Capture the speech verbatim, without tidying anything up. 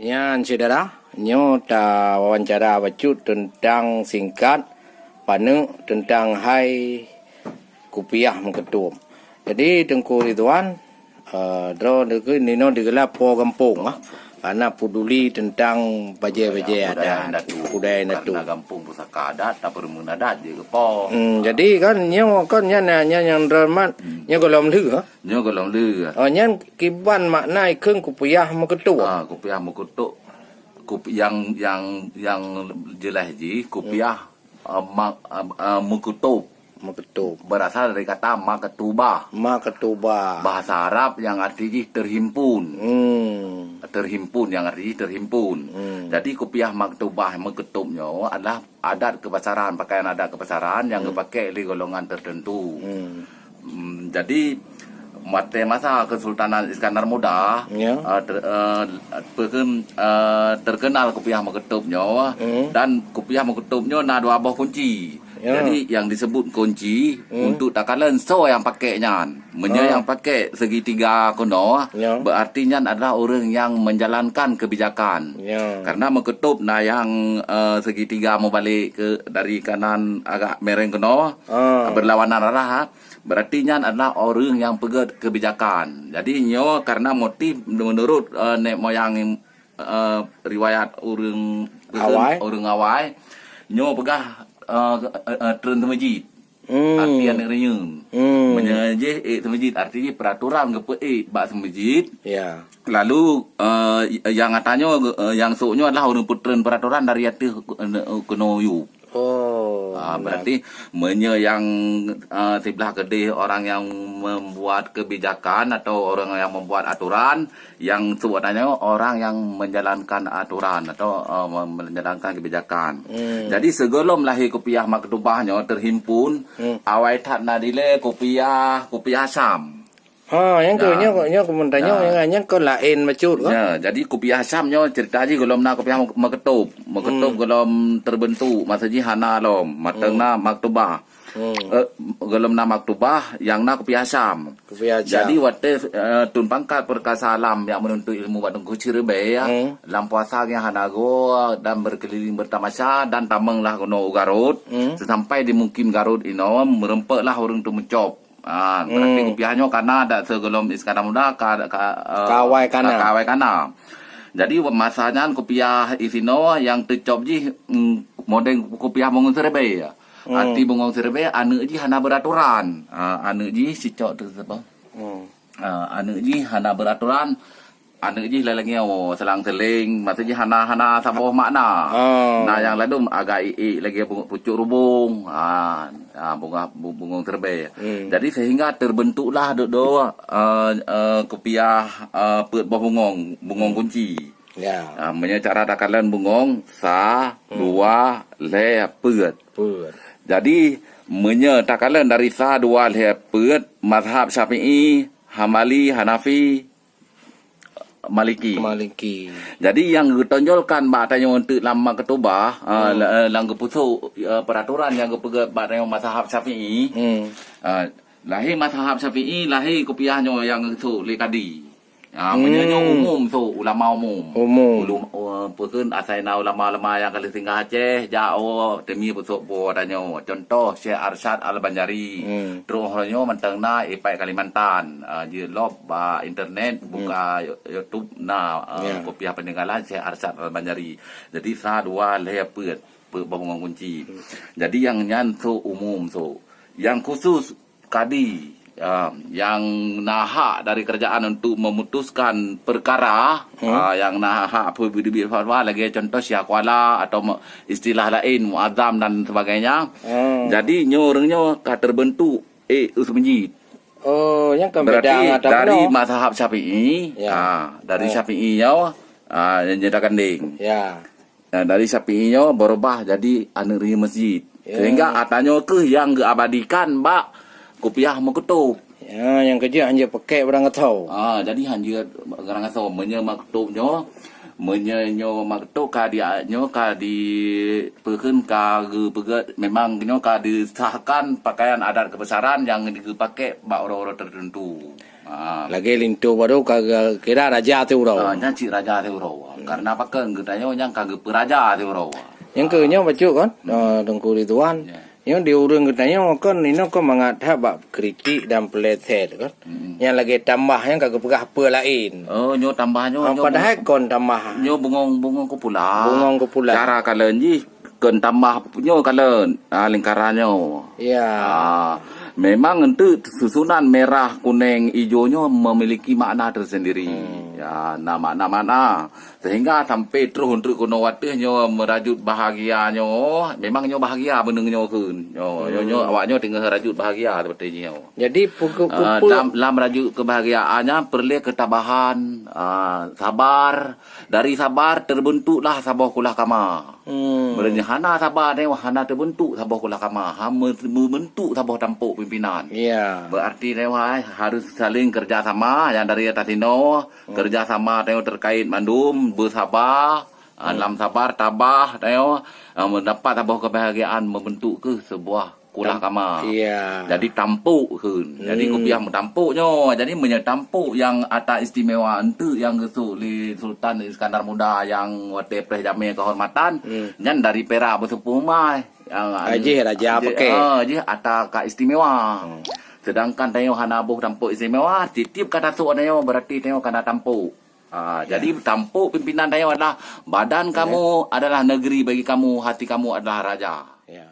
Nyan syedara, nyoe tawawancara bacut teuntang singkat paneuk teuntang hai kupiah meukeutôb. Jadi Teungku Ridwan, eh, droe nyoe digeula po gampông ah, karena peduli teuntang bajée-bajée adat, budaya indatu. Karena gampông pusaka adat, tapeurumeun adat jeuet keu po. Hmm, jadi kan nyoe kan nyan, nyan nyang droe mat, nyoe gohlom lheueh ah. Nyoe gohlom lheueh. Oh, nyan kiban makna ikheun kupiah meukeutôb. Ah, kupiah meukeutôb. Kup-, yang, yang, yang jelas jih kupiah, ah, ma-, ah, ah, meukeutôb. Meukeutôb. Berasal dari kata maktubah. Maktubah. Bahasa Arab yang arti jih terhimpun. Hmm. Terhimpun yang arti jih terhimpun. Hmm. Jadi kupiah maktubah meukeutôb nyoe adalah adat keubasaran, pakaian adat keubasaran nyang geupaké lé golongan tertentu. Hmm. Hmm, jadi, watée masa Kesultanan Iskandar Muda, eh, ter-, eh, apa ke, eh, terkenal kupiah meukeutôb nyoe, dan kupiah meukeutôb nyoe na dua boh kunci. Jadi, yang disebut kunci untuk takalon soe nyang paké nyan. Meunyoe nyang paké segitiga keunoe, berarti nyan adalah ureuëng nyang menjalankan kebijakan. Karena meukeutôb na nyang, eh, segitiga meubalek ke dari kanan agak mereng keunoe, berlawanan arah, ha. Berarti nyan adalah ureuëng nyang peugét kebijakan. Jadi nyoe karena motif menurut, eh, nenek moyang, eh, riwayat ureuëng, ureuëng awai, nyoe peugah, eh, eh, eh, treun teumeujit. Hmm. Arti aneuëk reunyeun. Hmm. Meunyoe jih ék seumeujit, arti jih peraturan geupeuék bak seumeujit. Ya. Lalu, eh, yang geutanyoe, eh, nyang sôk nyoe adalah ureuëng peutreun peraturan dari ateueh, eh, keunoe yub. Oh, ah, berarti meunyoe nyang, eh, siblah keudeh orang yang membuat kebijakan atau orang yang membuat aturan, yang sôk geutanyoe orang yang menjalankan aturan atau, eh, me-, menjalankan kebijakan. Hmm. Jadi, sigohlom lahé kupiah maktubah nyoe terhimpun, awai that na dilée kupiah, kupiah Syam. Ha, nyang keu, nyoe, nyoe keu meutanyoe, nyang, nyang keu laén bacut kah? Ya, jadi kupiah Syam nyoe cerita jih gohlom na kupiah meukeutôb. Meukeutôb gohlom terbentuk, masa jih hana lom, mantong na maktubah. Hmm. Eh, gohlom na maktubah, nyang na kupiah Syam. Kupiah Syam. Jadi, watée, eh, Tun Pangkat Perkasa Alam nyang menuntut ilmu bak Teungku Siribée, ya, lam puasa nyang hana goe dan berkeliling bertamasya dan tamong lah keunoe u Garut. Sesampai di mukim Garut inoe, meureumpok lah ureuëng teumeucôb. Ah, berarti kupiah nyoe kana dak sigohlom Iskandar Muda ka, ka, eh, ka awai kana. Ka awai kana. Jadi, masa nyan kupiah isinoe nyang teucôb jih, mm, model kupiah Bungong Siribée. Hmm. Arti Bungong Siribée, aneuëk jih hana beraturan. Ah, aneuëk jih sicok tu siapa? Hmm. Ah, aneuëk jih hana beraturan. Aneuëk jih lagée nyoe, selang-seling, maksud jih hana, hana saboh makna. Oh. Na nyang ladôm agak iék-iék lagée pu-, pucuk rubung. Ah, ah, bunga, bu-, Bungong Siribée. Hmm. Jadi sehingga terbentuklah duk, duk, eh, eh, kupiah, eh, peuet boh bungong, bungong kunci. Ya. Ah, meunyoe cara takalon bungong, sa, dua, lhée, peuet. Peuet. Jadi, meunyoe takalon dari sa, dua, lhée, peuet, mazhab Syafi'i, Hambali, Hanafi, Maliki. Maliki. Jadi, nyang geutonjolkan bak tanyoe teuk lam maktubah, ah, la-, eh, lam geupusok, eh, peraturan nyang geupeugét bak tanyoe mazhab Syafi'i. Hmm. Ah, lahé mazhab Syafi'i, lahé kupiah nyoe nyang geusok lé kadi. Ah, meunyoe nyoe umum sôk, ulama umum. Umum. Ulum-, eh, peue kheun asai na ulama-ulama nyang ka lheueh singgah Aceh, jak, oh, teumi pusok po tanyoe. Contoh, Syekh Arsyad Al-Banjari. Hmm. Trôh nyoe mantong na ipat Kalimantan. Ah, jeuet lom bak internet, buka You-, YouTube na, ah, kupiah peninggalan Syekh Arsyad Al-Banjari. Jadi, sa, dua, lhée, peuet. Peuet boh bungong kunci. Hmm. Jadi, nyang nyan sôk umum sôk. Nyang khusus kadi, ya, nyang na hak dari kerajaan untuk memutuskan perkara, ah, nyang na hak peubit-bit fatwa, lagée contoh syakuala atau me-, istilah laén muazzam dan sebagainya. Hmm. Jadi, nyoe ureuëng nyoe ka terbentuk ék u seumeujit. Oh, nyang ka beda. Berarti ngon dari mazhab Syafi'i, ya, ah, dari Syafi'i nyoe, ah, nyang nyata gandeng. Ya. Nah, dari Syafi'i nyoe beurubah jadi aneuëk reunyeun masjid. Ya. Sehingga atra nyoe kheueh nyang geuabadikan bak kupiah meukeutôb. Ya, nyang keujeuet hanjeuet peukék barang gasoe. Ah, jadi hanjeuet barang gasoe. Meunyoe meukeutôb nyoe, Meunyoe nyoe mak tok ka di, nyoe ka di peukheun ka geupeugét, memang nyoe ka disahkan pakaian adat keubesaran nyang geupaké bak uroe-uroe teuteuntu. Ha. Lagée linto baroe ka kira raja teuh uroe. Ha, nyan cit raja teuh uroe. Hmm. Karena pakon geutanyoe nyang ka geupeuraja teuh uroe. Nyang keu nyoe bacut kan? Hmm. Ah, Teungku Ridwan. Ya. Nyoe di ureuëng geutanyoe kan inoe kan mangat that bak kritik dan peuleset kan. Hmm. Nyang lagée tambah nyang ka geupeugah peue laén. Oh, nyoe tambah nyoe, ah, nyoe padahai bung-, kon tambah. Nyoe bungong, bungong kupula. Bungong kupula. Cara kalon jih kon tambah nyoe kalon, ah, lingkaran nyoe. Ya. Ah, memang enteuk susunan merah, kuneng, ijo nyoe memiliki makna tersendiri. Hmm. Ya, na makna-makna. Sehingga sampai troh untuk keunoe watée nyoe meurajut bahagia nyoe, memang nyoe bahagia beuneueng nyoe kheun. Nyoe, nyoe, nyoe, hmm, awak nyoe teungoh rajut bahagia seperti nyoe. Jadi, puku-, ah, puku- lam, lam rajut kebahagiaan nyan peureulée keutabahan, ah, sabar. Dari sabar terbentuklah saboh kulah kama. Hmm. Meureunya hana sabar nyoe, hana terbentuk saboh kulah kama. Ha, me-, membentuk saboh tampok pimpinan. Ya. Berarti nyoe harus saling kerja sama yang dari atas inoe. Hmm. Kerja sama tanyoe terkait mandum, beusaba, ah, hmm, lam sabar, tabah tanyoe, ah, mendapat saboh kebahagiaan membentuk keu sebuah kulah kama. Iya. Jadi tampok kheun. Jadi, hmm, kupiah meutampok nyoe. Jadi meunyoe tampok nyang ata istimewa enteuk nyang geusok lé Sultan Iskandar Muda nyang watée preh jamé kehormatan, hmm, nyan dari Perak beuseupôt mai. Nyang, ah, jih raja jih, pakai. Ah, jih ata ka istimewa. Hmm. Sedangkan tanyoe hana boh tampok istimewa, tiep-tiep ka tasok tanyoe berarti tanyoe ka na tampok. Ah, ya. Jadi, tampok pimpinan tanyoe adalah, "Badan, ya, kamu adalah negeri bagi kamu, hati kamu adalah raja." Ya.